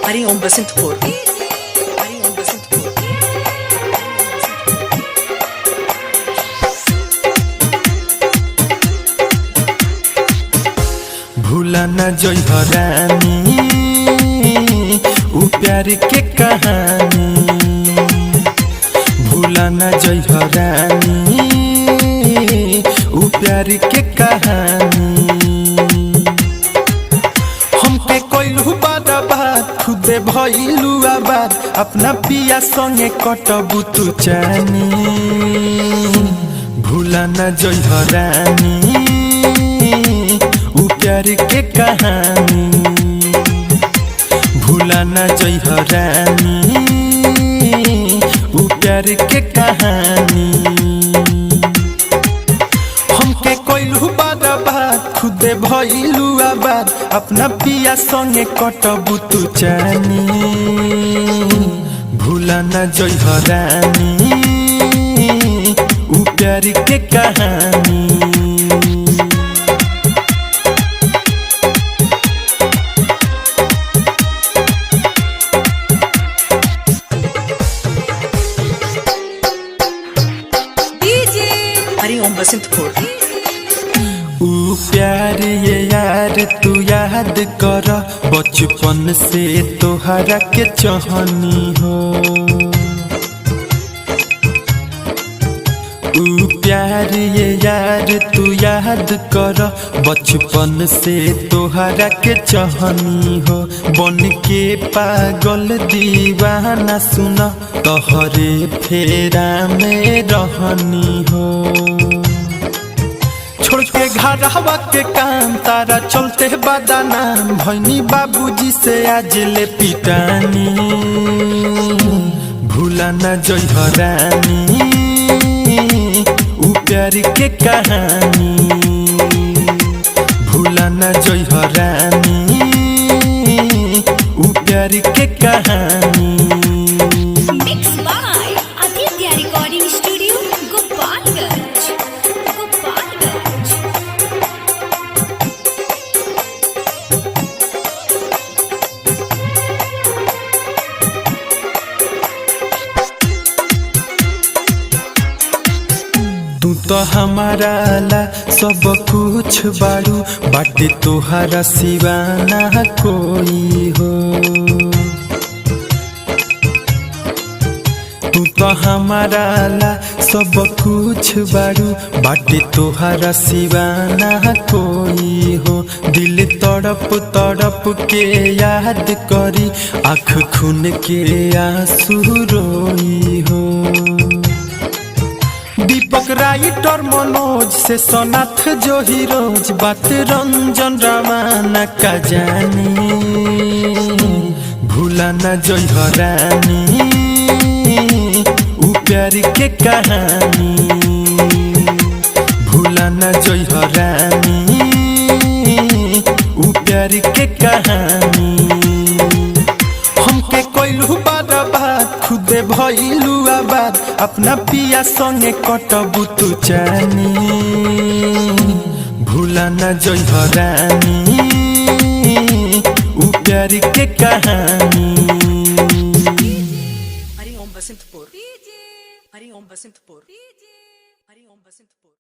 Hariom Basantpur. Hariom Basantpur. भूला न जइह रानी उ प्यार के कहानी। भूला न जइह रानी उ प्यार के कहानी। हमके कोइलू बात खुदे भइलू आबाद अपना पिया संगे कटबू तू चानी। भूला न जइह रानी उ प्यार के कहानी। भूला न जइह रानी उ प्यार के कहानी। हमके कोइलू बात खुदे भइलू आबाद अपना पिया संगे कटबू तू चानी। भूला न जइह रानी उ प्यार के कहानी। हरिओम बसंतपुर। ऊ प्यार ये यार तू याद कर बचपन से तोहरा के चहनी हो। ऊ प्यार ये यार तू याद कर बचपन से तोहरा के चहनी हो। बन के पागल दीवाना सुन तोहरे फेरा में रहनी हो। छोड़ के घरवा के काम तारा चलते बदनाम भैनी बाबूजी से आज ले पिटानी। भूला न जइह रानी उ प्यार के कहानी। भूला न जइह रानी उ प्यार के कहानी। Mix by Aditya recording studio, Gopalganj. Gopalganj. तू तो हमारा ला सब कुछ बारू बाटे तोहरा सिवाना कोई हो। तू तो हमारा ला सब कुछ बारू बाटे तोहरा सिवाना कोई हो। दिल तड़प तड़प के याद करी आँख खून के आंसू रोई हो। दीपक राइटर मनोज से सनाथ जो ही रोज बात रंजन रवाना का जानी। भूला न जइह रानी उ प्यार के कहानी। भूला न जइह रानी उ प्यार के कहानी। हमके कोइलू बात खुदे भइलू आबाद अपना पिया संगे कटबू तू चानी। भूला न जइह रानी उ प्यार के कहानी। हरिओम बसंतपुर। हरिओम बसंतपुर। हरिओम बसंतपुर।